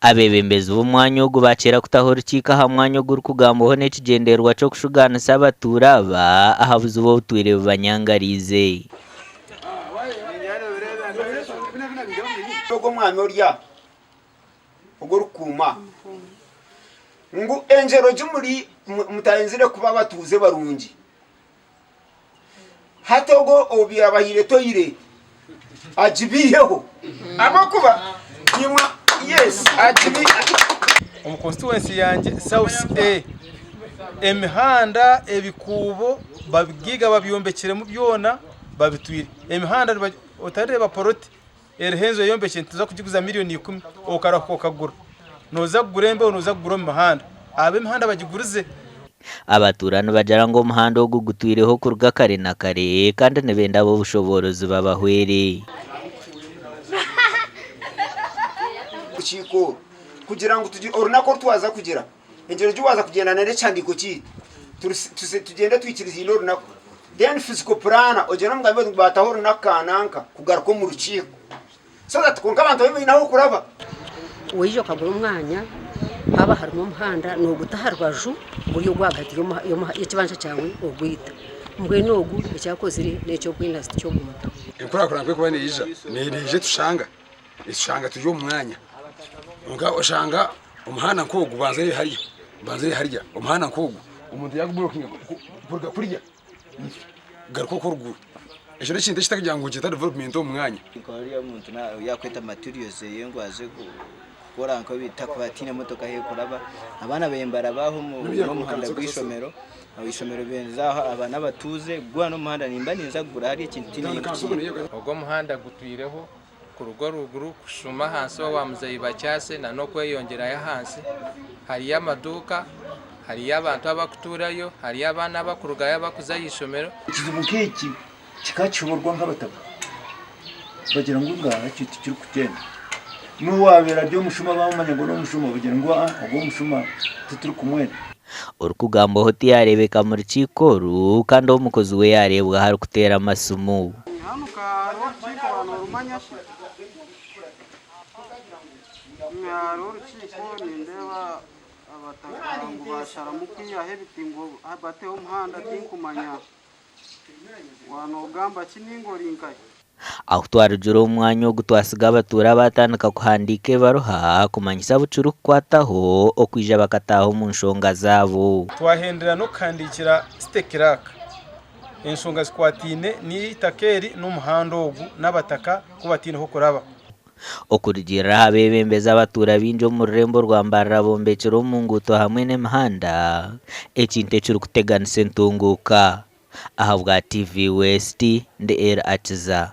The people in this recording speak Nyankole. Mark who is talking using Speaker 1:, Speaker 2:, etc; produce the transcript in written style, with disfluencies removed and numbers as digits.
Speaker 1: Abeebembezi b'omwanya ogu baakira kutaho orukiiko aha mwanya ogurikugambwaho n'ekigyendererwa ky'okushugaanisa abatuura aba aha buzibu obutwire bubanyangariize.
Speaker 2: Ogwo omwami orya ogwo orikukuuma ngu engyero gi muri mutayenzire kuba abatuuze barungi. Hati ogwo obu yabahaire toire agibaiheho ahabw'okuba imwe yes agibi.
Speaker 3: Omu constituency yangye South A emihanda ebikuubo babigiiga babyombekiremu byona babitwire. Emihanda otareeba poloti eriho enju eyombekire nituza kugiguza miriyoni ikumi okarahuka okagura. Nooza kugura embeho nooza kugura omu mihanda. Ab'emihanda bagigurize.
Speaker 1: Abatuura nibagira ngu omuhanda ogu gutwireho kuruga kare na kare kandi nibenda ab'obushoboorozi babahwere.
Speaker 2: Orukiiko oru kugira ngu tugire orunaku oru twaza kugira engyero egi waaza kugyenda n'ekihandiiko kyaitu tugyende twikirizaine orunaku then physical plan ogyende omugambe oti baataho orunaku kananka kugaruka omu rukiiko so that kwonka abantu babe baine ah'okuraba.
Speaker 4: Waija okagura omwanya haaba harimu omuhanda nooguta aha rubaju guri ogwahagati y'ekibanja kyawe ogwita. Mbwenu ogu eki akozire n'eky'obwinazi tiky'obuntu.
Speaker 5: Enkurakurana ku erikuba neija, neija etushanga, etushanga turi omu mwanya. Kwonka oshanga omuhanda nk'ogu gubanzire hariya, gubanzire hariya, omuhanda nk'ogu omuntu yaaguburokinga kuruga kuriya kugaruka oku oruguru. Ekyo n'ekintu ekitakugira ngu nikireeta development omu mwanya.
Speaker 6: Nka oriya omuntu yakweta materials eye ngu aze kukora nka tihaine motoka ahu ekuraba abaana babaire nibaraba aho omu muhanda gw'eishomero, eishomero benza aho aba n'abatuuze gwona n'omuhanda nimba ninza kugura hariya ekintu tihaine ahu
Speaker 7: Ogu omuhanda gutwireho kuruga oruguru kushuuma ahansi owa muzeeyi Bakyase n'okweyongyerayo ahansi hariyo amaduuka hariyo abantu abarikuturayo hariyo abaana abarikurugayo abarikuza aha ishomero.
Speaker 8: Ekizibu nk'eki kikaba nk'abataka bagira ngu ngaaha ekyo tikirikugyenda. N'obu waabaire ari omushuma baamanya ngu n'omushuma bagira ngu aa ogwo omushuma titurikumwenda.
Speaker 1: Orikugambwaho tiyareebeka mu rukiiko oru kandi omukozi we yaareebwaho arikuteera amasimu.
Speaker 9: Hanu ka hariho orukiiko waaba noorumanya shi? Hariho orukiiko nindeeba abataka ngu baasharamu kwihaho ebiti ngu bateho omuhanda tinkumanya waaba noogamba ki nainga ori nkahi?
Speaker 1: Ahu twarugira omu mwanya ogu twasiga abatuura baatandika kuhandiika ebaruha kumanyisa abu kirikukwataho okwija bakataaha omu nshonga zaabo.
Speaker 3: Twahendera n'okuhandiikira City Clerk enshonga zikwataine n'eitaka eri n'omuhanda ogu n'abataka ku bataine h'okuraba.
Speaker 1: Okurugiirira aha beebembezi abatuura baingi omu rurembo rwa Mbarara bombekire omu nguuto hamwe n'emihanda, ekintu ekirikuteganisa entunguuka. Ahabwa TV West, ndi El Akiza.